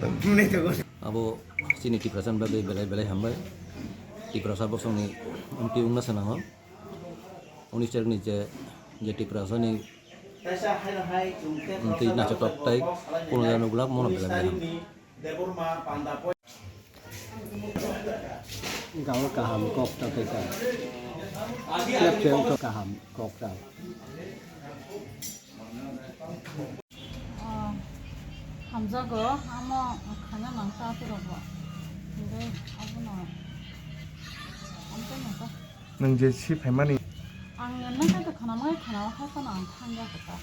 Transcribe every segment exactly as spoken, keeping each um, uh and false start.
Abo chini Tiprasa ni bagwi belai belai hambai. Tiprasa bosongni M P wngna swnango. Unis tarikni je, je Tiprasani twi nachotok tai kuno jano glak mono belai belai hambai. Gao kaham kok ta tei ta. Siap siap kaham kok ta. Oh, hamjago, amo khana nang ta tei rokbo. Hingke abono, ang tei nang ta. Nwng je si phaimani. Ang nang ta khana mai khana o kha kono ang thangya kota.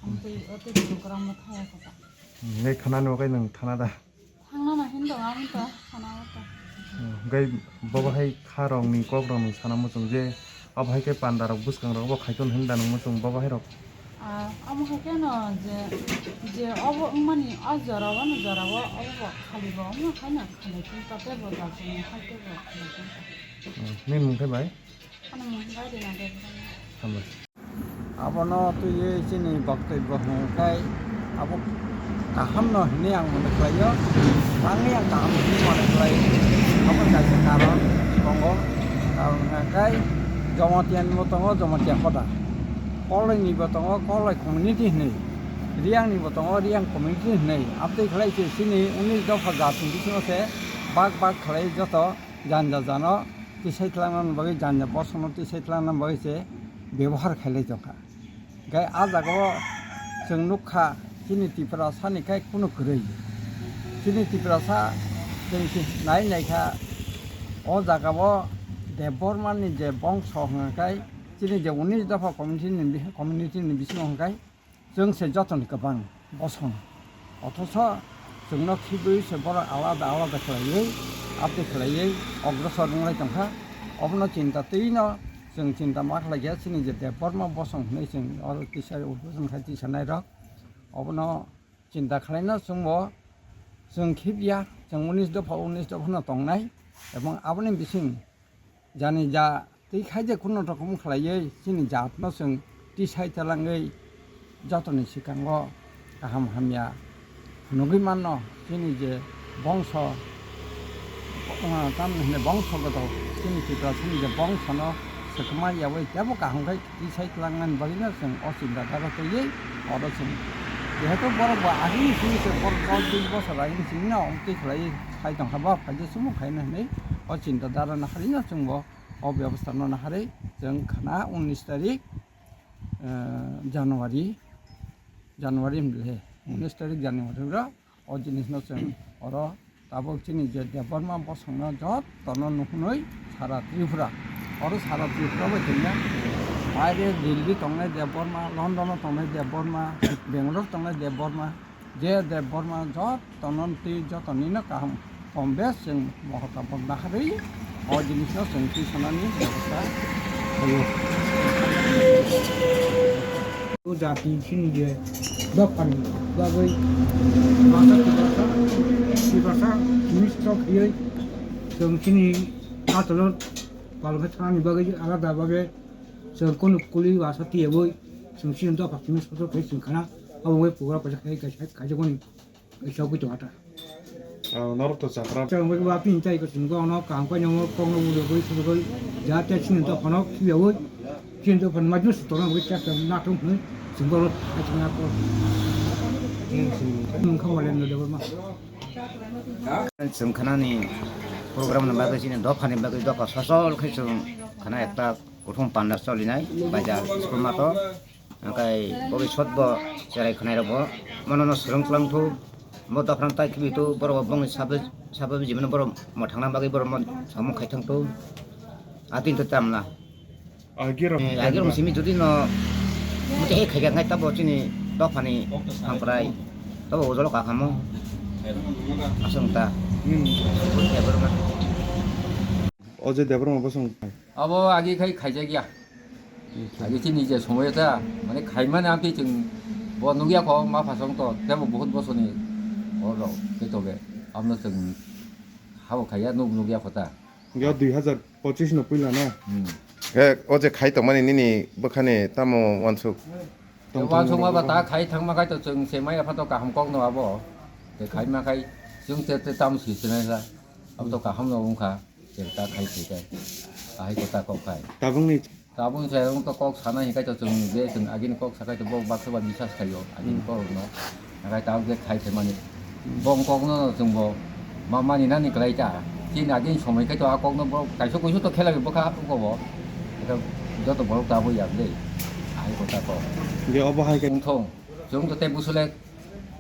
Ang tei o tei program mo thaya kota. Ngai khana no kai nwng thana da. Thangna na hin dong, ang to sana o to. Hwnkhe bobo hai kha rokni kok rokni sana muchung je abo hai khe panda rok bwskang rok bo khaikhe hwn da nang muchung bobo hai rok. Ah, amo hai khe no je, je obo wngmani a jora o no jora o obo bo khali bo wngma khai no khali tei bo da jani hai khe bo khali tei. Hmm, nini mung khe bai? Ano mung bai de na de. Hambai. Abono twiwi chini boktobbo hwnkhai abo kahamno hinwi ang mone khlaio, tangwi ang kaham hinwi mone khlai. Abo kaisa karon tongo, karon hwnkhai Jamatia nibo tongo Jamatia hoda, Kolainibo tongo Kolai community hinwi, Riyangnibo tongo Riyang community hinwi. Abtwi khlai se chini unis dopha jatni bisingo se bak bak khlai joto janja jano tisai tlangnani bagwi, janja bosongno tisai tlangnani bagwi se bebohar khailai tongkha. Hwnkhe a jagao chwng nukha, chini Tiprasani khai kunu kwrwi. Chini Tiprasa chwng si nai naikha, o jagao Debbarmani je bongso hwnkhai, chini je unis dopha community ni bi-, community ni bisingo hwnkhai, chwng se jotoni kwbang bosong. Othocho chwngno khibwi se borok alada alada khlaiwi, abtwi khlaiwi ogrosor wnglai tongkha. Obono chinta twino chwng chinta ma khlaikha, chini je Debbarma bosong hwnwi chwng oro tisa udboson khai tisanairok. Obono chinta khlaino chwngbo chwng khibya, chwng unis dopha, unis dophano tongnai, ebong aboni bising jani ja twi khai je kuno rokom khlaiwi chini jatno chwng tisai talangwi jotoni swkango kaham hamya phunugwi manno. Chini je bongso, ah, tamni hwnwi bongso goto chini Tiprasani je bongsono swkma yaui teibo kaham khai tisai tlangnani bagwino chwng o chinta daro twiwi oro chwng jehetu borok bo agini simi se borok dos bis bosor agini simi no twi khlaiwi khai tongkha, ba phaisa chumung khaina hwnwi o chinta daro no harino chwngbo o bebostha no naharwi chwng khana unis tarik, eh, January, January hwnle, unis tarik January ro o jinisno chwng oro tabuk chini je Debbarma bosongno jotono nuhunwi sara Tripura, oro sara Tripura bai tongya, baire Delhi tongnai Debbarma, London o tongnai Debbarma, Bangalore tongnai Debbarma, je Debbarma jotono twi jotonino kaham kom bes chwng mohota bondha harwi o jinisno chwng twi sanani bebostha khlaio. O jati chini je dophani bagwi masa Tiprasa, Tiprasa chini stok khiyoi chwng chini atolon palokhe thanani bagwi alada bagwi chwng kunu kuli wasa tiyabwi chwng chini dopha chini stok khai chwng khana abo bai pugra paisa khai khai khai jagoni. Chokwi tongkha ta. Ah, norok to chakra. Chwng bai ba pin tai ko chwng bono kaham khe nang kok no ulo goi sulu goi ja te chini to phano khiyaui. Chini to phano majus to no goi chak na thum hnu chwng bono ai chwng na ko. Chwng kham wale no de ma. Chwng khana ni program ni bagwi chini dopha ni bagwi dopha sosol khai chwng khana ekta kuthum panda choli nai bajar school ma to. Hwnkhe bobiswt bo cherai khwnairokbo monono swrwng twlang thu, bo dophrang tai khibi thu, borok bo bongni sabo, sabo bijimano borok mo thangna bagwi borok mo samung khai thang thu. Atwng twi tamna. Agirok Eh, agirok simi jodi no muchai khai kha, tabo chini dophani hamkrai, tabo ujolo kakhamo. Aswng ta. Hmm. O je Debbarma bosong. Abo agi khai khaijak ya. Agi chini je somoi ta, mane khaimani amtwi chwng bo nukya kho, ma phasong to, tebo bahut bosoni oro khe tobe. Amno chwng habo khaiya nuk nukya kho ta. Ya dui hazar pochis no puila na? Hmm. Eh, o je khai tongmani nini bwkhani tamo wansuk? Tong tong wansuk ma ba ta khai thangma khai to chwng se mai apha to kaham kok no abo. Tei khaima khai chwng te, te tam si sinai la. Abo to kaham no wngkha. Chwng ta khai thai kai. Ahai ko ta kok khai. Tabukni. Tabukni chwng to kok sana hinkai to chwng je chwng agini kok sakai to bo baksa ba bisas khaio. Agini kok no. Nakai ta je khai thai mani. Bo kok no chwng bo ma mani nani klai ta. Chini agini somoi khai to a kok no bo kaisa kuisu to khela bo kha ko bo. Ito joto borok ta bo ya le. Ahai ko ta kok. Je obo hai ke. Wngthong. Chwng to tei busule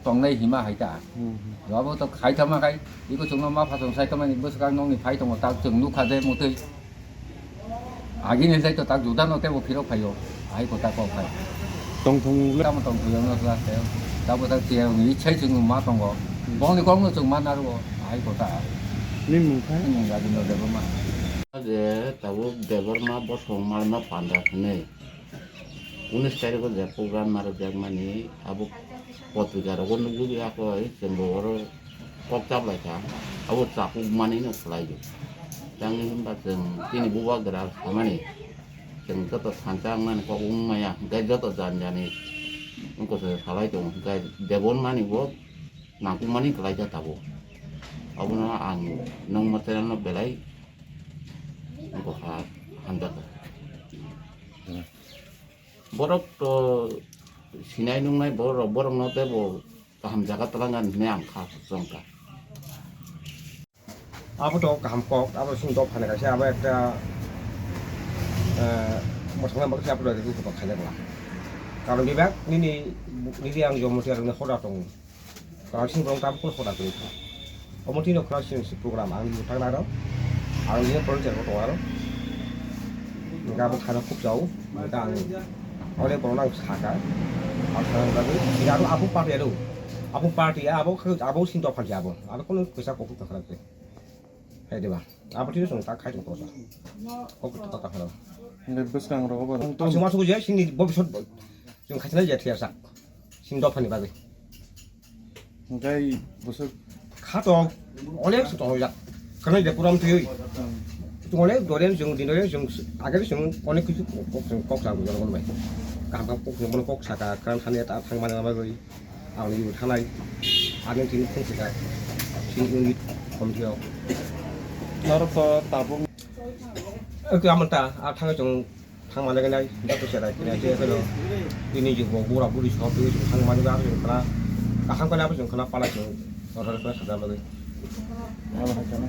tongnai hima hai ta. Hmm. Abo to khai tama khai, iko chwngno ma phasong sai tama ni bwswkang nokni phai tongo, tak chwng nukha je mutwi. Agini jai to tak juda no tebo phirok phaio, ahai ko ta kok khai. Tongthong le. Tamo tongthong no kla te, tabo tak tiya ni ichai chwng ma tongo. Hmm. Bongni kok no chwng ma narugo, ahai ko ta. Ni mung khai? Ni mung Rajendra Debbarma. Je tabuk Debbarma bosong malma panda hwnwi. Unis tarikh o je program narwkjakmani abo potrika rogo nukjagwi akhoi chwngbo oro kok chaplaikha, abo chakukmani no khlaio. Tangwi hwnba chwng chini bubagra samani chwng joto thansa wngnani kok wngmaya, hwnkhe joto jani jani wngkha se salai tongo, hwnkhe Debbarmani bo nangkukmani khlaikha tabuk. Abono ang nokma channel no belai wngkha hamjakha. Borok to sinai nungnai borok, borok no tebo kaham jaga twlang ani hwnwi ang kha chong kha. Abo to kaham kok, abo sini dopha ni kaisa, abo ekta, eh, mwthangna bagwi abo to khaina bwla. Karon bebak nini, nini ang jomo tiya rwna hoda tongo. Kwrak sini borok tabuk khe hoda kwrwi kha. Omo tini kwrak sini si program ang ni bwthang naro. Ang ni volunteer bo tongo aro. Hwnkhe abo khaina khub chao. Hwnkhe ang onek borok no ang sakha. Ang sakha bagwi sini aro abo party aro. Abo party abo khe abo sini dopha khe abo. Abo kono kwchak kok tong kha khe. Hai diba? Abo tini song tak khai tong kha. Kok tong kha. Hwnkhe bwskang rok obo. Ang suma sugu je sini bobisot chwng khaisana je thiyasa. Sini dopha ni bagwi. Hwnkhe bwswk kha to onek se tongjak. Kwrwng de puram twiwi. Chwng onek doren chwng din doren chwng age chwng onek kisu kok, kok, kok sa bujar gon bai. Kaham kaham kok chwng bono kok saka kwrwng thani ta thang mani bagwi. Ang ni thanai. Ang ni tini phung sika. Sini unit kom thio. Norok to tabuk. Ektu amanta a thang chwng Thang mane gwnai, da to serai kene je kono. Ini je bo bura buri sok twi thang mane ba chwng khna. Kaham kane abo chwng khna pala chwng. Oro khe khna bagwi. Abo hai khna.